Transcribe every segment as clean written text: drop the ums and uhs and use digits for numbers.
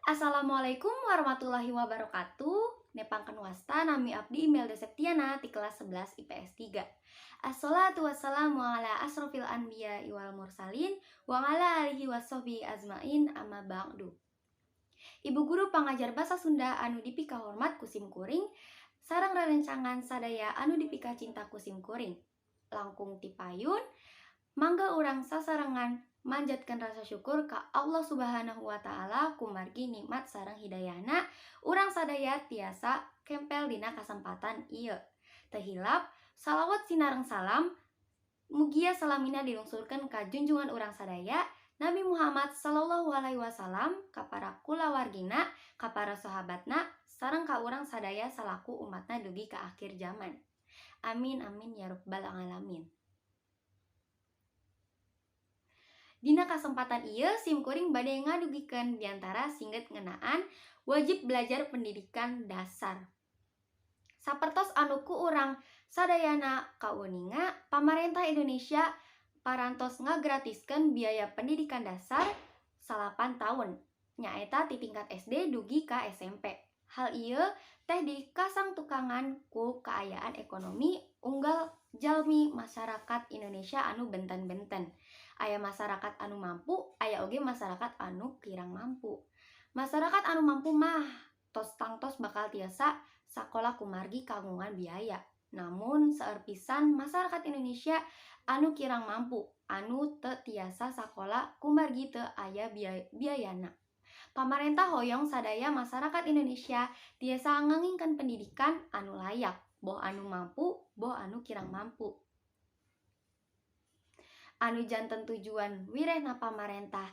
Assalamualaikum warahmatullahi wabarakatuh. Nepangkeun wasta, nami abdi Imelda Septiana ti kelas 11 IPS 3. Assalatu wassalamu ala asrofil anbiya wal mursalin wa ala alihi wassohbihi azmain, amma ba'du. Ibu guru pangajar bahasa Sunda anu dipikahormat ku sim kuring sareng rerencangan sadaya anu dipikacinta ku sim kuring. Langkung ti payun, mangga urang sasarengan manjatkan rasa syukur ka Allah Subhanahu wa Ta'ala kumargi nikmat sareng hidayahna urang sadaya tiasa kempel dina kasempatan ieu. Teu hilap salawat sinareng salam mugia salamina dilungsurkeun ka junjungan urang sadaya, Nabi Muhammad Sallallahu Alaihi Wasallam, ka para kulawargina, ka para sahabatna, sareng ka urang sadaya salaku umatna dugi ka akhir zaman. Amin amin ya rabbal alamin. Dina kasempatan ieu sim kuring bade ngadugikeun biantara singget ngeunaan wajib belajar pendidikan dasar. Sapertos anu ku urang sadayana kauninga, pamarentah Indonesia parantos ngagratiskeun biaya pendidikan dasar 9 taun, nyaeta ti tingkat SD dugi ka SMP. Hal ieu teh dikasangtukangan ku kaayaan ekonomi unggal jalmi masyarakat Indonesia anu benten-benten. Aya masyarakat anu mampu, aya oge masyarakat anu kirang mampu. Masyarakat anu mampu mah tos tangtos bakal tiasa sakola kumargi kagungan biaya. Namun seueur pisan masyarakat Indonesia anu kirang mampu, anu teu tiasa sakola kumargi teu aya biayana. Pamarentah hoyong sadaya masyarakat Indonesia tiasa ngengingkeun pendidikan anu layak, boh anu mampu, boh anu kirang mampu. Anu janten tujuan wirehna pamarentah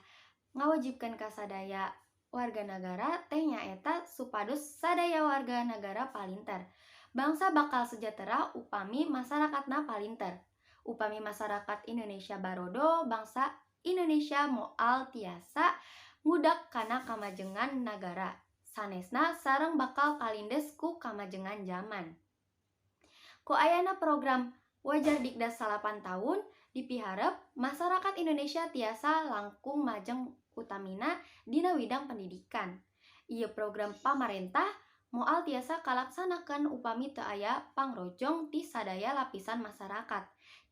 ngawajibkeun ka sadaya warga nagara teh nyaeta supados sadaya warga nagara palinter. Bangsa bakal sejahtera upami masyarakatna palinter. Upami masyarakat Indonesia barodo, bangsa Indonesia moal tiasa ngudak kana kamajengan nagara sanesna sareng bakal kalindes ku kamajengan zaman. Ku ayana program Wajar Dikdas 9 tahun dipiharep masyarakat Indonesia tiasa langkung majeng, utamina dina widang pendidikan. Ieu program pamarentah moal tiasa kalaksanakeun upami teu aya pangrojong ti sadaya lapisan masyarakat,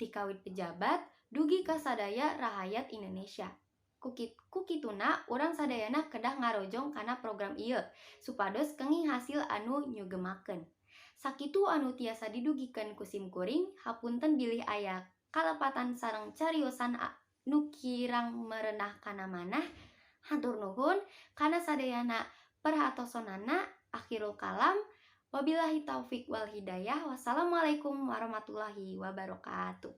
ti kawit pejabat dugi ka sadaya rahayat Indonesia. Ku kituna urang sadayana kedah ngarojong kana program ieu supados kenging hasil anu nyugemakeun. Sakitu anu tiasa didugikeun ku sim kuring, hapunten bilih aya kalepatan sareng cariosan nu kirang merenah kana manah. Hatur nuhun kana sadayana perhatosonana. Akhirul kalam, wabillahi taufik wal hidayah, wassalamualaikum warahmatullahi wabarakatuh.